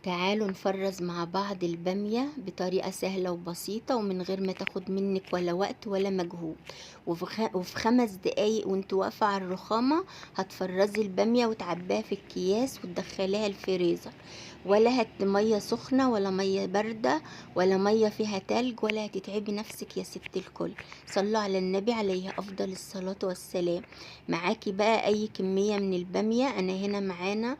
تعالوا نفرز مع بعض البامية بطريقة سهلة وبسيطة ومن غير ما تاخد منك ولا وقت ولا مجهود، وفي 5 دقايق وانت واقفة على الرخامة هتفرزي البامية وتعبيها في الأكياس وتدخليها الفريزر، ولا هت مية سخنة ولا مية باردة ولا مية فيها تلج، ولا هتتعبي نفسك يا ست الكل. صلوا على النبي عليه أفضل الصلاة والسلام. معاكي بقى أي كمية من البامية، أنا هنا معانا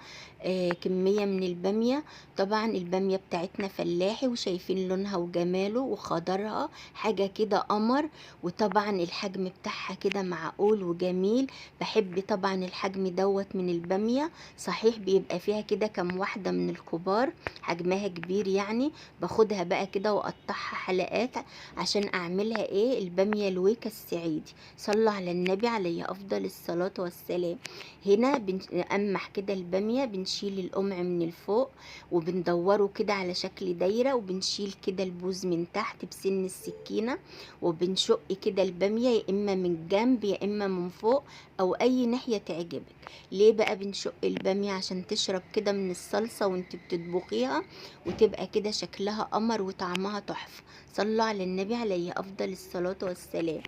كمية من البامية. طبعا البامية بتاعتنا فلاحي وشايفين لونها وجماله وخضرها حاجة كده قمر، وطبعا الحجم بتاعها كده معقول وجميل. بحب طبعا الحجم دوت من البامية، صحيح بيبقى فيها كده كم واحدة من الكبار حجمها كبير يعني، باخدها بقى كده واقطعها حلقات عشان اعملها ايه البامية الويكة السعيدي. صلوا على النبي عليه افضل الصلاة والسلام. هنا بنقمح كده البامية، بنشيل القمع من الفوق وبندوره كده على شكل دايرة، وبنشيل كده البوز من تحت بسن السكينة، وبنشق كده البامية يا اما من جنب يا اما من فوق او اي ناحية تعجبك. ليه بقى بنشق البامية؟ عشان تشرب كده من الصلصة وانت بتطبخيها، وتبقى كده شكلها قمر وطعمها تحفة. صلوا على النبي عليه افضل الصلاة والسلام.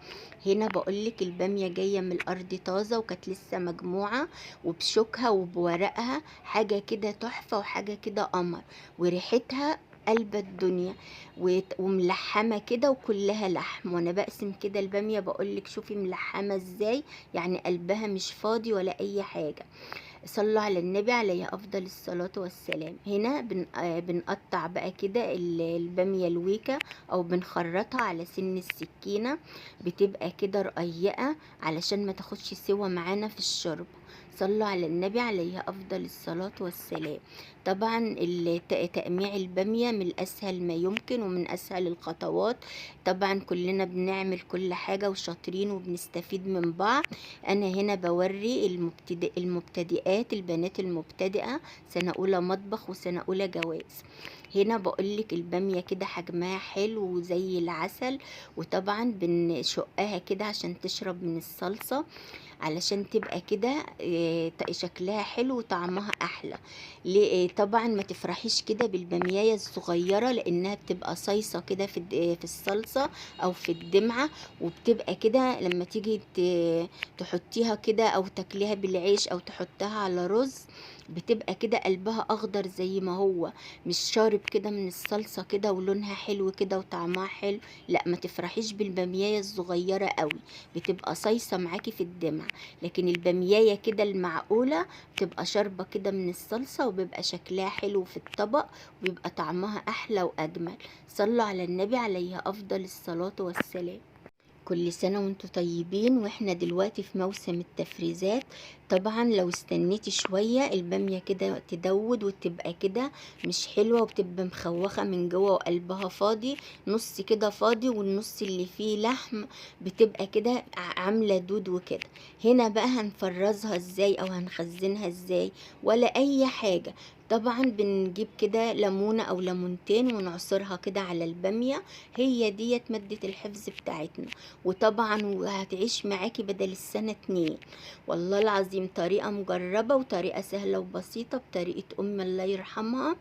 هنا بقولك البامية جاية من الارض طازة وكانت لسه مجموعة، وبشوكها وبورقها حاجة كده تحفة وحاجة كده قمر، وريحتها قلب الدنيا وملحمة كده وكلها لحم. وانا بقسم كده البامية بقولك شوفي ملحمة ازاي، يعني قلبها مش فاضي ولا اي حاجة. صلوا على النبي عليه افضل الصلاة والسلام. هنا بنقطع بقى كده البامية الويكة او بنخرطها على سن السكينة، بتبقى كده رقيقة علشان ما تاخدش سوا معانا في الشرب. صلوا على النبي عليه افضل الصلاة والسلام. طبعا تقميع البامية من اسهل ما يمكن ومن اسهل الخطوات، طبعا كلنا بنعمل كل حاجة وشاطرين وبنستفيد من بعض. انا هنا بوري المبتدئات، البنات المبتدئة سنة اولى مطبخ وسنة اولى جواز. هنا بقولك البامية كده حجمها حلو وزي العسل، وطبعا بنشقها كده عشان تشرب من الصلصة، علشان تبقى كده شكلها حلو وطعمها احلى. ليه؟ طبعا ما تفرحيش كده بالبامية الصغيرة لانها بتبقى صيصة كده في الصلصة او في الدمعة، وبتبقى كده لما تيجي تحطيها كده او تاكليها بالعيش او تحطها على رز بتبقى كده قلبها اخضر زي ما هو، مش شارب كده من الصلصة كده ولونها حلو كده وطعمها حلو. لا ما تفرحيش بالبامية الصغيرة قوي، بتبقى صيصة معاكي في الدمعة، لكن البامية كده المعقولة بتبقى شاربة كده من الصلصة وبيبقى شكلها حلو في الطبق وبيبقى طعمها احلى واجمل. صلوا على النبي عليه افضل الصلاة والسلام. كل سنة وانتم طيبين. واحنا دلوقتي في موسم التفريزات، طبعا لو استنيتي شوية البامية كده تدود وتبقى كده مش حلوة، وبتبقى مخوخة من جوه وقلبها فاضي، نص كده فاضي والنص اللي فيه لحم بتبقى كده عاملة دود وكده. هنا بقى هنفرزها ازاي او هنخزنها ازاي ولا اي حاجة؟ طبعا بنجيب كده ليمونة او ليمونتين ونعصرها كده على البامية، هي ديت مادة الحفظ بتاعتنا، وطبعا وهتعيش معاكي بدل السنة 2. والله العظيم طريقة مجربة وطريقة سهلة وبسيطة بطريقة أم الله يرحمها،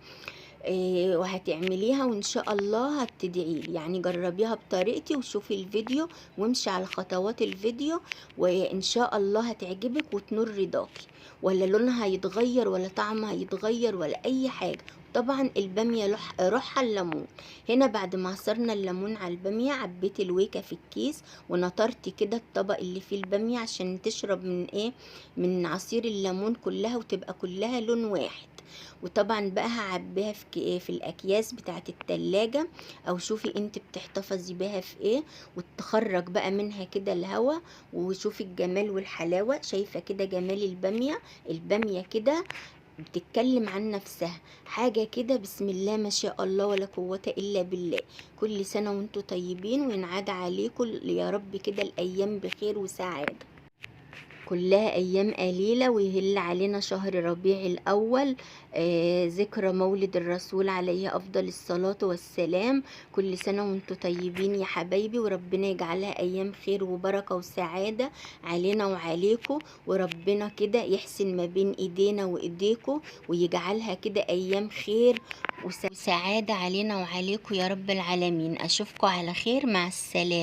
وهتعمليها وإن شاء الله هتدعيلي. جربيها بطريقتي وشوفي الفيديو وامشي على خطوات الفيديو وإن شاء الله هتعجبك وتنور رضاكي، ولا لونها هيتغير ولا طعمها هيتغير ولا أي حاجة. طبعا البامية روحها الليمون. هنا بعد ما عصرنا الليمون على البامية عبيت الويكة في الكيس ونطرت كده الطبق اللي فيه البامية عشان تشرب من ايه، من عصير الليمون كلها وتبقى كلها لون واحد. وطبعا بقى هعبيها في الاكياس بتاعت التلاجة، او شوفي انت بتحتفظي بيها في ايه، وتخرج بقى منها كده الهوا. وشوفي الجمال والحلاوة، شايفة كده جمال البامية؟ البامية كده بتتكلم عن نفسها، حاجة كده بسم الله ما شاء الله ولا قوة إلا بالله. كل سنة وانتوا طيبين وينعاد عليكم يا رب كده الأيام بخير وسعادة. كلها ايام قليلة ويهل علينا شهر ربيع الاول، ذكرى مولد الرسول عليه افضل الصلاة والسلام. كل سنة وانتم طيبين يا حبايبي، وربنا يجعلها ايام خير وبركة وسعادة علينا وعليكم، وربنا كده يحسن ما بين ايدينا وايديكم ويجعلها كده ايام خير وسعادة علينا وعليكم يا رب العالمين. اشوفكم على خير، مع السلامة.